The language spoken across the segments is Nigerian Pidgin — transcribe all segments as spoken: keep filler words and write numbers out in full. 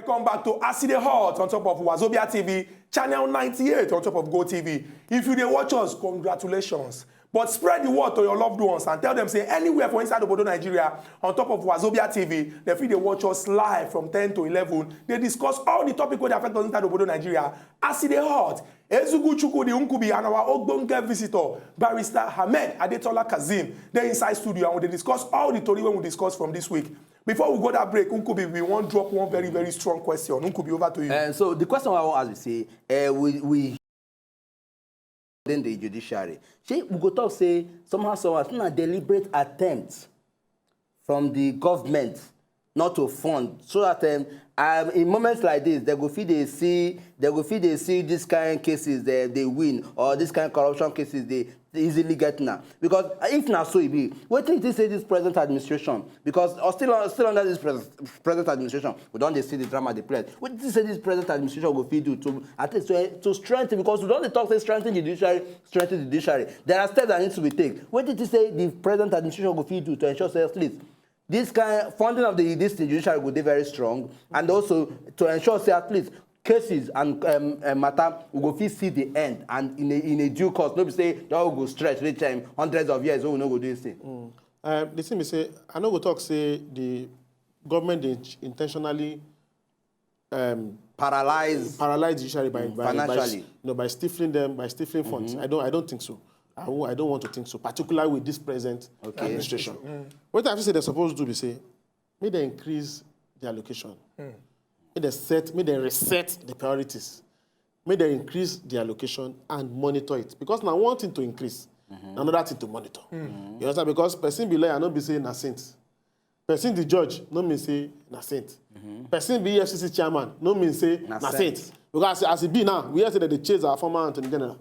Come back to As E Dey Hot on top of Wazobia T V, channel ninety-eight on top of Go T V. If you dey watch us, congratulations. But spread the word to your loved ones and tell them say anywhere for inside Obodo Nigeria, on top of Wazobia T V, they fit dey watch us live from ten to eleven. They discuss all the topic wey dey affect us inside Obodo Nigeria. As E Dey Hot, Ezugu Chukwudi Nkubi and our ogbonge visitor, Barrister Hamed Adetola Kazeem, dey inside studio and we dey discuss all the tori wey we discuss from this week. Before we go that break, Nkubi, we wan drop one very, very strong question. Nkubi, over to you. And so the question I want to ask is say, uh, we we then the judiciary. Shey we go talk say somehow, somehow, na deliberate attempt from the government not to fund so that um, um, in moments like this, they go fit dey see they go fit dey see this kind cases they they win, or this kind corruption cases they easily get now. Because if na so e be, wetin you think say this present administration, because uh, still uh, still under this present, present administration, we don dey see the drama dey play. Wetin you think say this present administration go fit do to at least to, to strengthen, because we don dey talk say strengthen the judiciary, strengthen the judiciary. There are steps that need to be taken. Wetin you think say the present administration go fit do to ensure say at least this kind funding of the this thing judiciary go dey very strong, and also to ensure say at least cases and um, uh, matter we go fit see the end and in a in a due course, no be say that we go stretch reach time hundreds of years wey we no go do this thing. Um, the thing be say I no go talk say the government dey int- intentionally um, Paralyze. Paralyze the judiciary by, by, by, Financially. You know, by stifling them, by stifling funds. I don't I don't think so. I w- I don't want to think so, particularly with this present administration. What I have to say they're supposed to do be say, may they increase the allocation. May they set, may they reset the priorities. May they increase the allocation and monitor it. Because now one thing to increase, another thing to monitor. You understand? Because person be lawyer, no be say na saint. Person the judge, no mean say na saint. Person be E F C C chairman, no mean say na saint. Because as, as e be now, we hear say that they chase our former attorney general.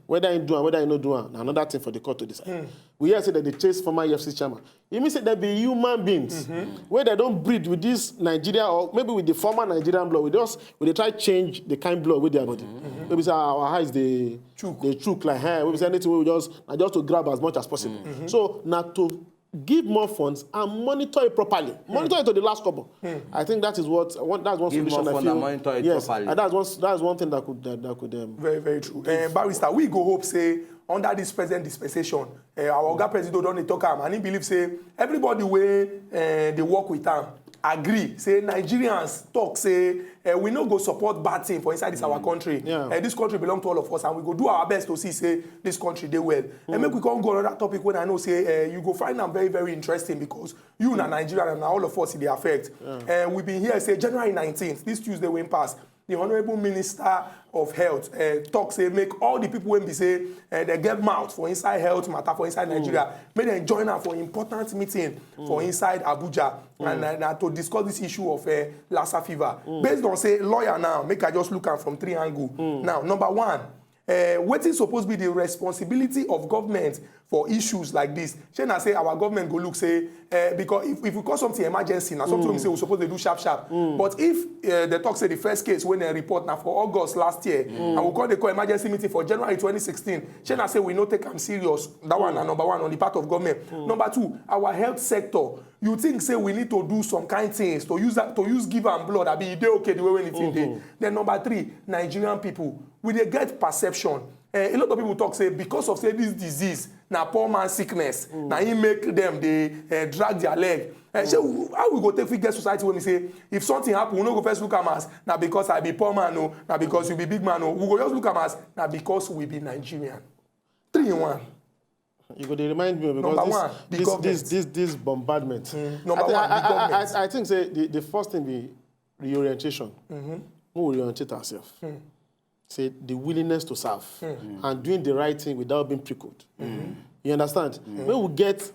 Whether he do am, whether he no do am, na another thing for the court to decide. We hear say that they chase former E F C C chairman. E mean say they be human beings wey they don breed with this Nigeria or maybe with the former Nigerian blood. We just we dey try change the kind blood wey their body. Maybe say our eyes dey Chook. Dey chook like hair. Maybe say anything wey we just na just to grab as much as possible. So na to give more funds and monitor it properly. Monitor it to the last couple. I think that is what one, that's one Give more solution I fund feel. And monitor it Yes, properly. And that's one that's one thing that could that, that could um, Very, very true. Uh, Barrister, we go hope say under this present dispensation, uh, our Oga President don dey talk am and he believe say everybody wey uh, dey work with am agree say Nigerians talk say uh, we no go support bad thing for inside this our country. Yeah. Uh, this country belong to all of us and we go do our best to see say this country dey well. And make we come go another topic when I know say uh, you go find am very, very interesting because you na Nigerian and na all of us e dey affect. Uh, we been here say January nineteenth, this Tuesday wey pass, the Honourable Minister of Health uh, talk say make all the people wey be say uh, they get mouth for inside health matter for inside Nigeria, make dem join am for important meeting for inside Abuja and na, na to discuss this issue of uh, Lassa fever. Based on say lawyer now, make I just look am from three angle. Now, number one, uh, wetin suppose be the responsibility of government for issues like this? Shey na say our government go look say uh, because if, if we call something emergency, na something we say we suppose dey do sharp sharp. But if uh, they talk say the first case wey dem report na for August last year, and we come dey call emergency meeting for January twenty sixteen, shey na say we no take am serious? That one na number one on the part of government. Number two, our health sector. You think say we need to do some kind things to use that, to use give am blood? Abi e dey okay the way wey the thing dey? Then number three, Nigerian people, we dey get perception. Eh, a lot of people talk say because of say this disease na poor man sickness, na im make dem dey eh, drag their leg. Eh, shey we- how we go take fit get society wey be say if something happen, we no go first look am as na because I be poor man o, na because you be big man o. We go just look am as na because we be Nigerian. Three in one. You go dey remind me because Number this, one, the this, government. this, this, this bombardment. Number I, thi- one, I, the I, government. I, I think say the, the first thing be reorientation. We will reorientate ourselves. Say the willingness to serve and doing the right thing without being prickled. You understand? When we get,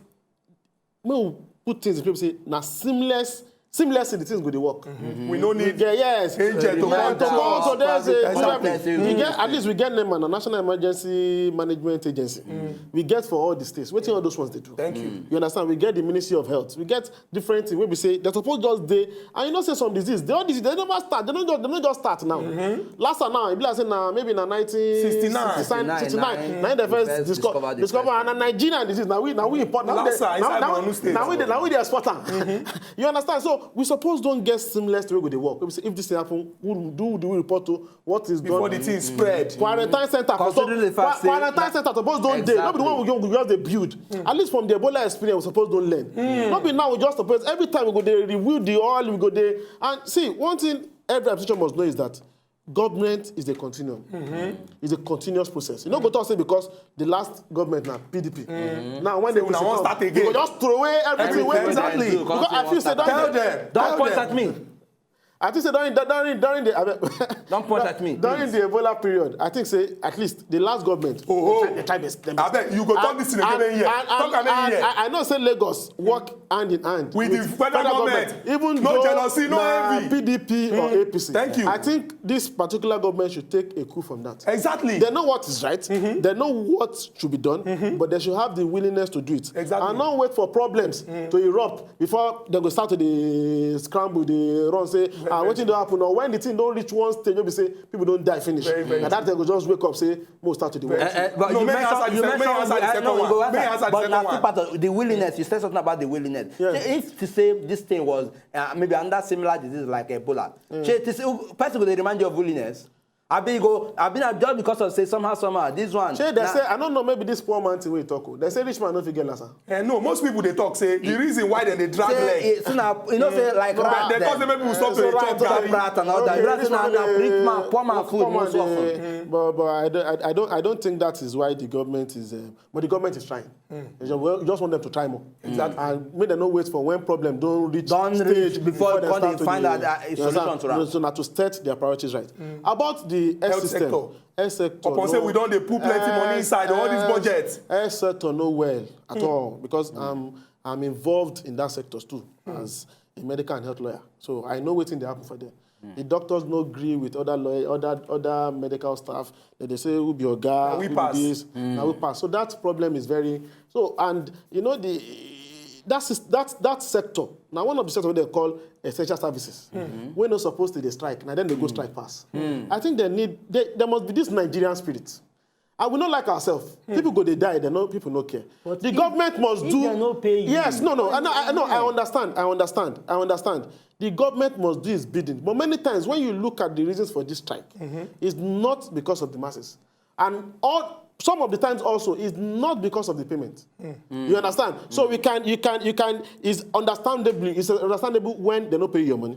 when we put things in place, say na seamless, seamlessly the things go dey work. We no We need get yes. Angel to Yeah, come to to come us. to there's a Exactly. we get at least we get NEMA, na National Emergency Management Agency. We get for all the states. Wetin all those ones dey do? Thank you. You understand? We get the Ministry of Health. We get different things. We be say they suppose just dey and you know say some disease. They all disease they never start. They don't just they don't just start now. Last time now, e be like say na maybe na nineteen sixty-nine, Sixty-nine, sixty-nine. nine, Na the the first first discover discover the discover first and na Nigerian disease. Now we now we import now Last they- time, now inside now Borno State. Now we dey now we dey export am. You understand? So We suppose don get seamless way we go dey work. If this thing happen, who do, do we report to? What is done? Before the thing spread. Quarantine center for some, quarantine center suppose don dey. No be the one we go, we just dey build. At least from the Ebola experience, we suppose don learn. No be now we just suppose, every time we go dey rewield the oil, we go dey. And see, one thing every administration must know is that government is a continuum. It's a continuous process. You no go talk say because the last government na P D P. Now when they una wan start again, we go just throw away everything wey we Exactly. Because I feel say that Tell them. Don't Tell point them. at me. I think say during during during the abeg, Don't point at me, during please. The Ebola period, I think say at least the last government. Oh, They try, they try, they Abeg, you go talk this thing and, again here. and, Talk and, am and here. I, I know say Lagos work hand in hand With the federal government. Even No though jealousy, no na envy. P D P or A P C. Thank you. I think this particular government should take a cue from that. Exactly. They know what is right. They know what should be done, but they should have the willingness to do it. Exactly. And not wait for problems to erupt before they go start to dey scramble, dey run, say, ah, wetin don happen? Or when the thing don reach one stage, wey be say people don die finish. Very, very And that they go just wake up, say, "Mo start to dey work." Eh, eh, but No, you make mentioned, answer the you second, mentioned, make answer the I second know we one. go Make answer, answer the but na second still one. Part of the willingness. You said something about the willingness. Yes. Say if to say this thing was uh, maybe another similar disease like Ebola, say to say, person go dey remind you of willingness. Abi go, abi na just because of say somehow, somehow this one. Shey they na- say, I don't know, maybe this poor man thing wey you talk o. They say rich man no fit get lassa. Eh, no, most people dey talk say the reason why dem dey drag say, leg. Eh, so na, you know say like But rat they then. talk say make people stop So to dey right, chop so Stop garri. Rat and all that. Okay, You know this say na one na dey- rich man, poor man poor food man most often. dey- But but I don't I, I don't I don't think that is why the government is, uh, but the government is trying. It's just, well, you just want them to try more. Exactly. And make them no wait for when problem don reach Don stage reach before they come start dey find dey- out, uh, you solution understand? to am. So, so na to set their priorities right. About the health Health system, sector. Health sector. Upon say we don dey put plenty money inside all these budgets. Health sector no well at all because I'm I'm involved in that sector too as a medical and health lawyer. So I know wetin dey happen for there. The doctors no gree with other lawyer, other other medical staff. They dey say who be oga, Na we who pass. Be this, na we pass. So that problem is very so, and you know the that is that that sector na one of the sector wey they call essential services. Wey no suppose to dey strike, na dem dey go strike pass. I think they need they, there must be this Nigerian spirit. And we no like ourselves. People go dey die, they no people no care. But The if- government must if do. They no pay you, Yes, no, no. why I know, I you know. I care? Understand. I understand. I understand. The government must do its bidding. But many times when you look at the reasons for this strike, it's not because of the masses. And all some of the times also is not because of the payment. You understand? So we can, you can, you can. Is understandably, it's understandable when they no pay your money.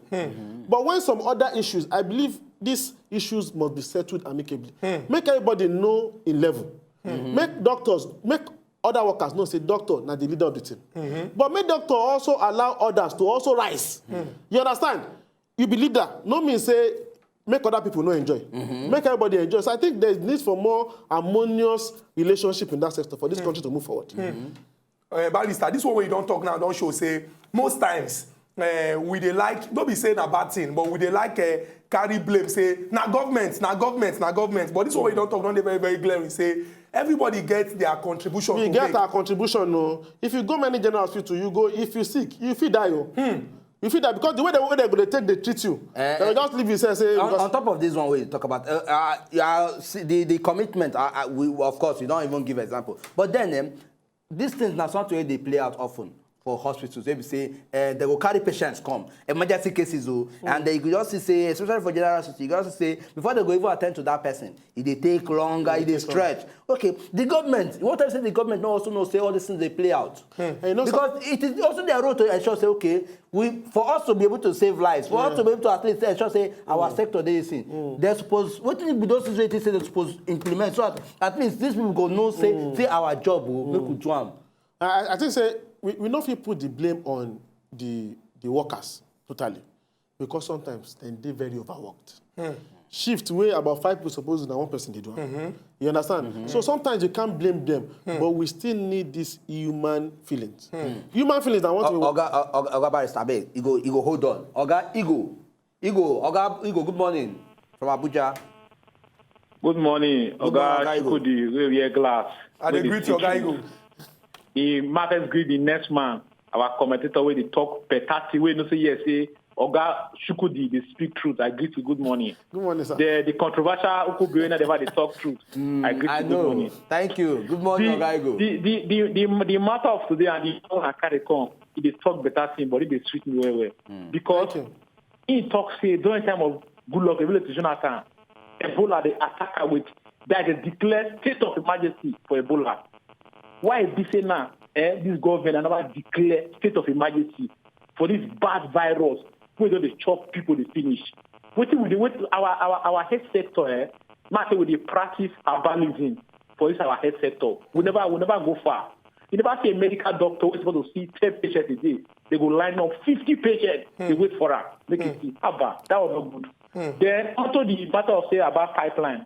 But when some other issues, I believe these issues must be settled amicably. Make everybody know in level. Make doctors, make other workers know say doctor na the leader of the team. But make doctor also allow others to also rise. You understand? You be leader, no mean say make other people no enjoy. Make everybody enjoy. So I think there is need for more harmonious relationship in that sector for this country to move forward. Uh, barrister, this one wey you don talk now don show say most times uh, we dey like, no be say na bad thing, but we dey like uh, carry blame say na government, na government, na government. But this one wey you don talk don dey very, very glaring say everybody get their contribution We to get make. Our contribution, no. If you go many general hospital, you go, if you sick, you fit die o. You fit die because the way they, way they go dey take dey treat you, Eh, they will just leave you say say. on, Because on top of this one wey you talk about, uh, uh, uh, see, the the commitment. Uh, uh, we of course you don't even give example, but then um, these things na something wey dey play out often for hospitals. Wey be say uh, they go carry patients come, emergency cases o, and they go just see say, especially for general hospital, you go just see say before they go even attend to that person, e dey take longer, e dey stretch. Okay, the government, you want to say the government no also know say all these things dey play out? You know, Because it is also their role to ensure say, okay, we, for us to be able to save lives, for us to be able to at least ensure say our sector dey seen. They suppose, wetin be those things wey say they suppose implement, so at, at least these people go know say say our job o, make we do am. I, I think say we, we no fit put the blame on the the workers totally because sometimes dem dey very overworked. Shift wey about five people suppose do na one person dey do am. You understand? So sometimes you can't blame them, but we still need this human feelings. Human feelings na one thing. Oga, Oga, Oga Barrister, abeg, you go, you go hold on. Oga Igo, Igo, Oga Igo, good morning from Abuja. Good morning, Good morning, Oga Oga Igo. Chukwudi, wey wear glass. I dey greet you, Oga Igo. He ma first greet the next man, our commentator wey dey talk better thing, wey know say yes, say Oga Chukwudi dey speak truth. I greet you, good morning. Good morning, sir. The the controversial Ukubiri never dey talk truth. I greet I you, good know. Morning. Thank you. Good morning, The, Oga Igo. the, the, the, the, the matter of today and the one I carry come. e dey talk better thing, but e dey sweet me well well. Because he talk say during time of Goodluck Ebele to Jonathan, Ebola dey attack am with that dey declare state of emergency for Ebola. Why e be say now, eh, this government never declare state of emergency for this bad virus wey don dey chop people dey finish? Wetin we dey wait our our our health sector, eh? Make I say we dey practice herbalism for this our health sector. We never we never go far. You never see a medical doctor wey suppose to see ten patients a day. They go line up fifty patients. They wait for am. Make it see. Abba, that was not good. Then onto the matter of say about pipeline.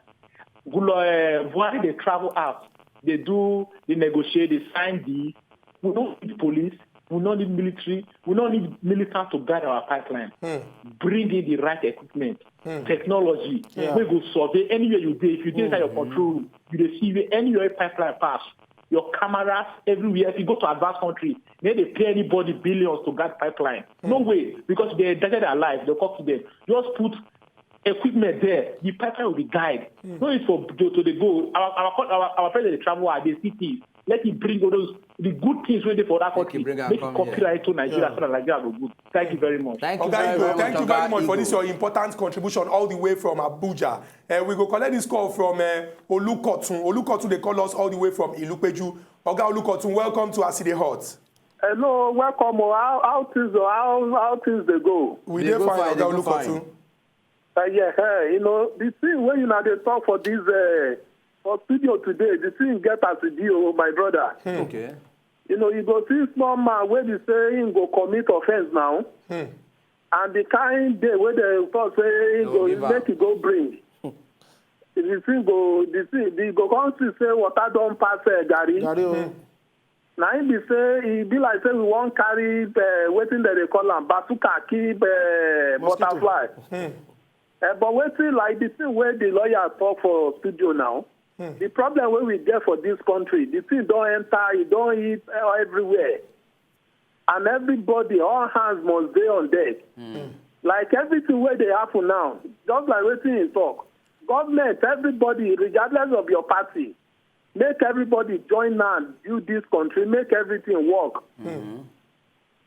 Gulo, uh, Buhari dey travel out. They do the negotiate. They sign the. We don't need police. We don't need military. We don't need militants to guard our pipeline. Bring in the right equipment, technology. We go survey anywhere you dey. If you dey inside your control room, you dey see where anywhere pipeline pass. Your cameras everywhere. If you go to advanced country, they dey pay anybody billions to guard pipeline. No way, because they endanger their life. They come to them. Just put equipment there. The pipeline will be guide. No need for to, to dey go. Our our co- our, our president dey travel out. They see things. Let him bring all those the good things wey dey for that country. Make it come here. Make it copyright to Nigeria so that Nigeria go good. Thank you very much. Thank you very much. Thank you very much for this your important contribution all the way from Abuja. Uh, we go collect this call from uh, Olukotun. Olukotun dey call us all the way from Ilupeju. Oga Olukotun, welcome to As E Dey Hot. Hello, welcome. Oh, how how things oh, how how things dey go? We dey fine, Oga Olukotun. Uh, yeah, uh, you know the thing wey una dey talk for this uh, for studio today, the thing get as e be, oh my brother. Okay. You know, you go see small man wey be say him go commit offence now, and the kind day wey dem talk say him go make e go bring, the thing go the thing the go come see say water don pass uh, garri. Garri o. Na im be say e be like say we wan carry uh, wetin dem dey call am bazooka kill uh, butterfly. Uh, but wetin like the thing wey the lawyer talk for studio now, the problem wey we get for this country, the thing don enter, e don hit uh, everywhere. And everybody, all hands must dey on deck. Like everything wey dey happen now, just like wetin he talk, government, everybody, regardless of your party, make everybody join hand build this country, make everything work.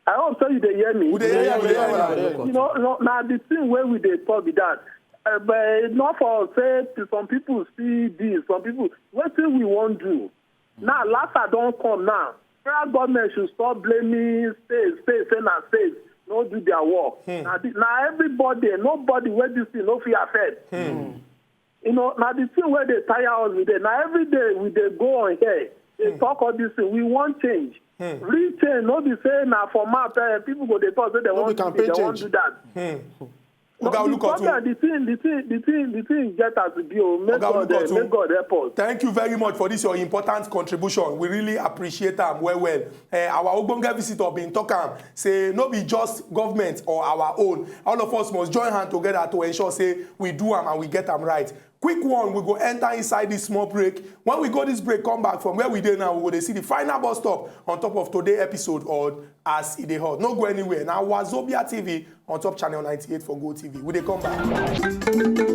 I hope say you dey hear me. We dey hear you, we dey hear you. You know, no, na the thing wey we dey talk be that. Uh, but not for say some people see this, some people wetin we wan do. Now laughter don come now. Federal government should stop blaming states, states say na states no do their work. Na the- na everybody, nobody wey this thing no fit affect. You know, na the thing wey dey tire us be that na every day we dey go on here dey talk all this thing. We wan change. Real change no be say na for mouth eh, people go dey talk say dem No be wan do campaign this, dem wan change. do that. No, Oga the Olukotun. problem, the thing, the thing, the thing, the thing get as e be o. Make Oga God, eh, Olukotun. Make God help us. Thank you very much for this your important contribution. We really appreciate am well well. Eh, our ogbonge visitor bin talk am say no be just government or our own. All of us must join hand together to ensure say we do am and we get am right. Quick one, we go enter inside this small break. When we go this break, come back from where we dey now, we go dey see the final bus stop on top of today episode on As E Dey Hot. No go anywhere. Na Wazobia T V on top channel ninety-eight for Go T V. We dey come back.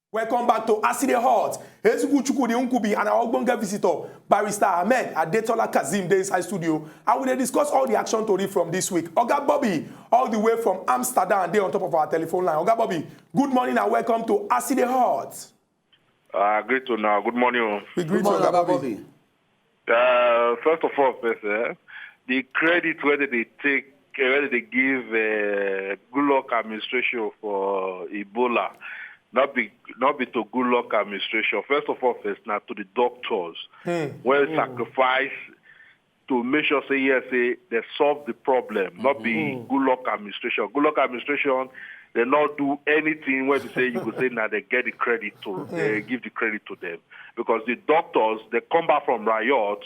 Welcome back to As E Dey Hot. Ezuku Chukwudi Nkubi and our ogbonge visitor, Barrister Ahmed Adetola Kazeem, dey inside studio. And we dey discuss all the action tori from this week. Oga Bobby, all the way from Amsterdam, dey on top of our telephone line. Oga Bobby, good morning and welcome to As E Dey Hot. Uh, greet to now. Good morning. Oh. We greet you, Oga Bobby. Uh, first of all, first, eh, the credit whether they take, eh, whether they give uh, Goodluck administration for Ebola, not be not be to Goodluck administration. First of all, first now to the doctors who sacrifice to make sure say yes, say they solve the problem, not be Goodluck administration. Goodluck administration, they not do anything where they say you go say now they get the credit to, they give the credit to them because the doctors they come back from riot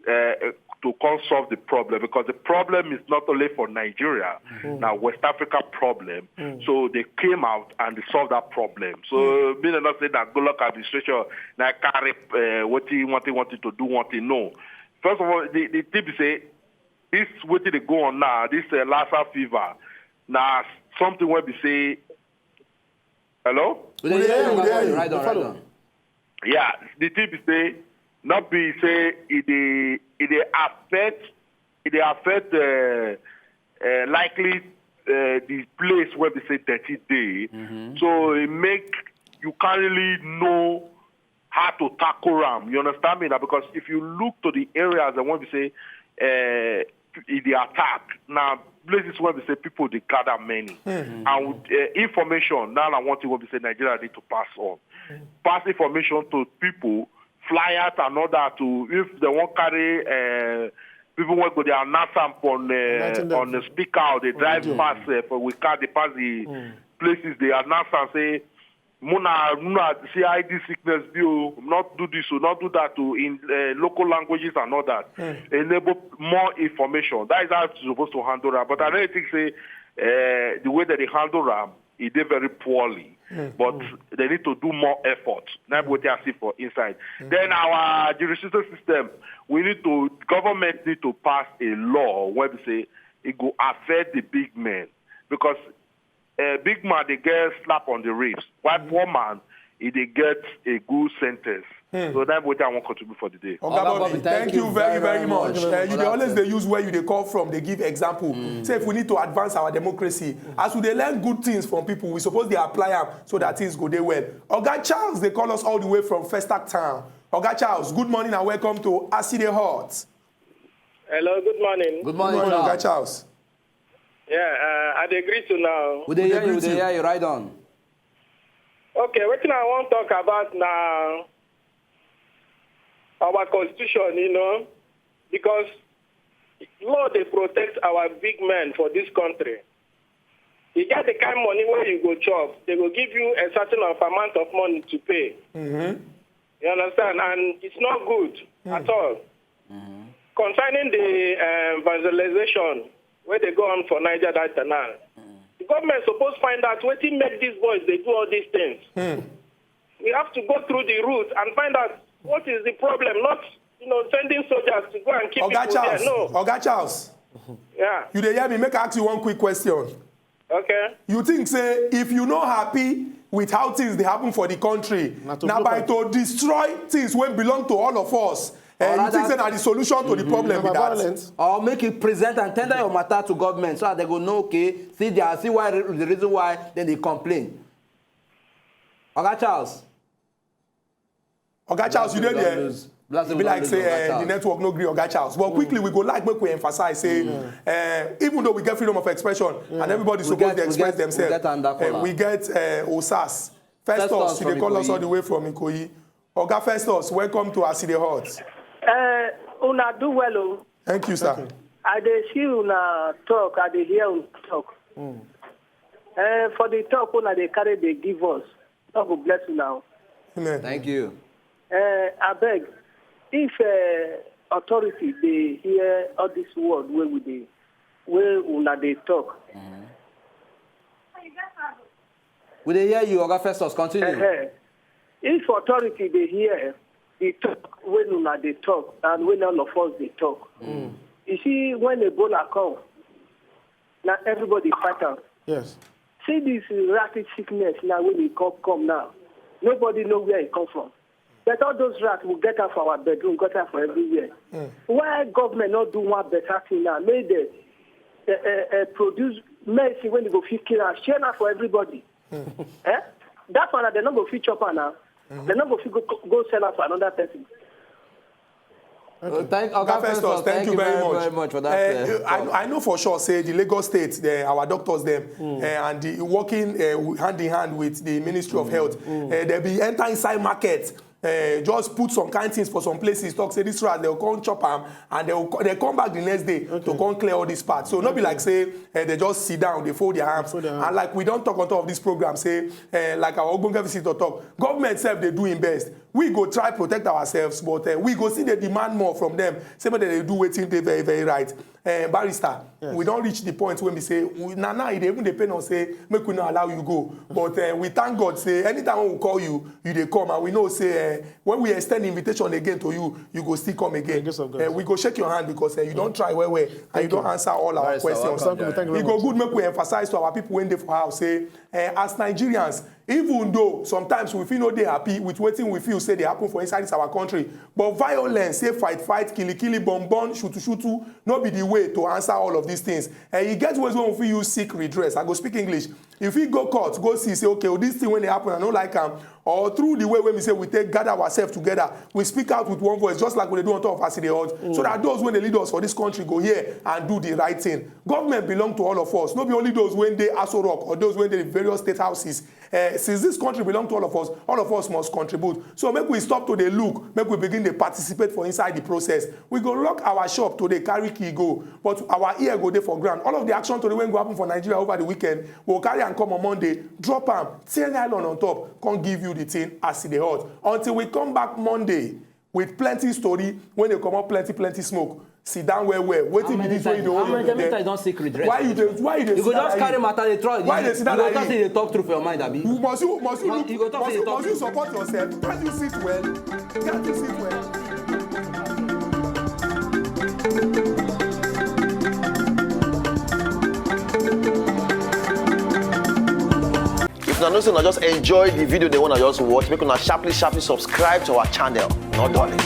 uh, to come solve the problem because the problem is not only for Nigeria, now West Africa problem. So they came out and they solved that problem. So me they not say that Goodluck administration now carry uh, what he wanted wanted to do what he know. First of all, the, the tip say this what they go on now, this uh, Lassa fever. Now something wey be say, hello? We dey hear you, we dey hear you. Right on, right on. Yeah, the thing be say, not be say e dey e dey affect e dey affect uh, uh, likely uh, the place where we say dirty day. Mm-hmm. So it make you can't really know how to tackle them. You understand me now? Because if you look to the areas that when we say uh, e dey attack, now places where we say people they gather many. Mm-hmm. And with, uh, information, now I want to what we say Nigeria need to pass on. Mm-hmm. Pass information to people, fly out and all that to if they won't carry uh, people wey go dey announce am on uh, on the speaker or dey drive pass uh, for we car dey pass the mm. places dey announce am say muna muna C I D sickness be o, not do this o, not do that o, in uh, local languages and all that. Mm. Enable more information. That is how it's supposed to handle am. But I don't think say uh, the way that they handle am e dey very poorly, mm. but mm. they need to do more effort. Na wetin I see for inside. Mm. Then our judicial system, we need to government need to pass a law where we say it go affect the big men because a uh, big man they get slap on the ribs, while mm. poor man it they get a good sentence. Hmm. So that's what I want to contribute for the day. Oga Bobby, thank you very, very much. Uh, you dey always dey use where you dey call from, dey give example. Hmm. Say if we need to advance our democracy, as we dey learn good things from people, we suppose dey apply am so that things go dey well. Oga Charles dey call us all the way from Festac Town. Oga Charles, good morning and welcome to As E Dey Hot. Hello, good morning. Good morning, Oga Charles. Yeah, uh, I dey greet you now. We dey hear you, we dey hear you, right on. Okay, wetin I wan talk about na our constitution, you know, because law dey protect our big men for this country. E get the kind money wey you go chop, they go give you a certain of amount of money to pay. Mm-hmm. You understand? And it's not good mm. at all. Mm-hmm. Concerning the um, vandalization wey dey go on for Niger Delta now, mm. the government suppose find out wetin make these boys dey do all these things. Mm. We have to go through the route and find out what is the problem, not you know sending soldiers to go and keep Oga people Charles, there. No. Oga Charles. Yeah. You dey hear me? Make I ask you one quick question. Okay. You think say if you no happy with how things dey happen for the country, na by to destroy things wey belong to all of us. Uh, you think say na the solution to the problem be that? Or make you present and tender your matter to government so that they go know okay, see they see why the reason why then they complain. Oga Charles. Oga Charles, you dey there? E be like say uh, the network no gree Oga Charles. But quickly, we go like make we emphasize say mm. uh, even though we get freedom of expression mm. and everybody we suppose get, to express get, themselves, we get, uh, we get uh, Osas. Festus, Festus dey call us all the way from Ikoyi. Oga Festus, welcome to As E Dey Hot. Uh, una do well o. Thank you, sir. Okay. I dey see una talk, I dey hear una talk. Mm. Uh, for the talk una dey carry dey give us, God go bless you now. Amen. Thank you. Uh, I beg, if uh, authority dey hear all this word wey we dey, wey una dey talk. Mm-hmm. We dey hear you, Oga Festus. Continue. Uh-huh. If authority dey hear the talk wey una dey talk and wey all of us dey talk, mm. you see when Ebola come, na everybody fight am. Yes. See this rabbit sickness now when e come come now. Nobody know where e come from. But all those rats will get out for our bedroom, get out for everywhere. Mm. Why government not do one better thing now? Make the uh, uh, uh, produce medicine when they go fit kill and share now for everybody. Mm. Eh? That one they not go fit chop now. Mm-hmm. They not go fit go, go sell out for another person. Okay. Uh, thank, okay, Festus, thank, thank you, you very, very, much. Very much for that. Uh, uh, I, I know for sure, say the Lagos State, the, our doctors, them, mm. uh, and the, working uh, hand in hand with the Ministry mm. of Health, mm. uh, they be enter inside market. Uh, just put some kind things for some places. Talk say this rat, they'll come chop am and they'll they come back the next day okay. to come clear all this part. So okay. not be like say uh, they just sit down, they fold their arms. Fold their arms. And like we don't talk on top of this program, say uh, like our Ogbonge visitor talk, government self they do in best. We go try protect ourselves, but uh, we go still dey demand more from them. Say make dem dey do wetin dey very, very right. Uh, barrister, yes. We don reach the point when we say we, na now e dey even dey pain us say make we no allow you go. But uh, we thank God say anytime when we call you, you dey come, and we know say uh, when we extend invitation again to you, you go still come again. Uh, we go shake your hand because uh, you don try well well and you don answer all our questions. Thank you, thank you very much. E go good make we emphasize to our people wey dey for house say uh, as Nigerians, even though sometimes we feel no dey happy with wetin we feel say dey happen for inside this our country, but violence, say fight fight, kili kili, bomb bomb, shutu shutu, no be the way to answer all of these things. And e get ways wey we fit use seek redress. I go speak English. If we go court, go see, say, okay, oh, this thing when they happen, I don't like am. Or through the way when we say we take gather ourselves together, we speak out with one voice, just like we dey do on top of As E Dey Hot, so that those when they lead us for this country go here and do the right thing. Government belong to all of us, no be only those when dey Aso Rock or those when dey various state houses. Uh, since this country belong to all of us, all of us must contribute. So make we stop to dey look, make we begin dey participate for inside the process. We go lock our shop today, carry key go, but our ear go dey for ground. All of the action tori wey go happen for Nigeria over the weekend, we go carry am come on Monday, drop am, tear nylon on top, come give you the thing as e dey hot. Until we come back Monday with plenty story wey dey comot plenty plenty smoke. Sit down well well. Wetin be this wey you dey hold your head? How many times you don seek redress? Why you dey why you dey sit down like this? You go just carry matter dey throw. Why you dey sit down like this? You go talk say you dey talk true for your mind, abi? You must you must you must you support yourself? Can't you sit well? Can't you sit well? If una know say una just enjoy the video dem wey una just watch, make una sharply sharply subscribe to our channel. No dulling.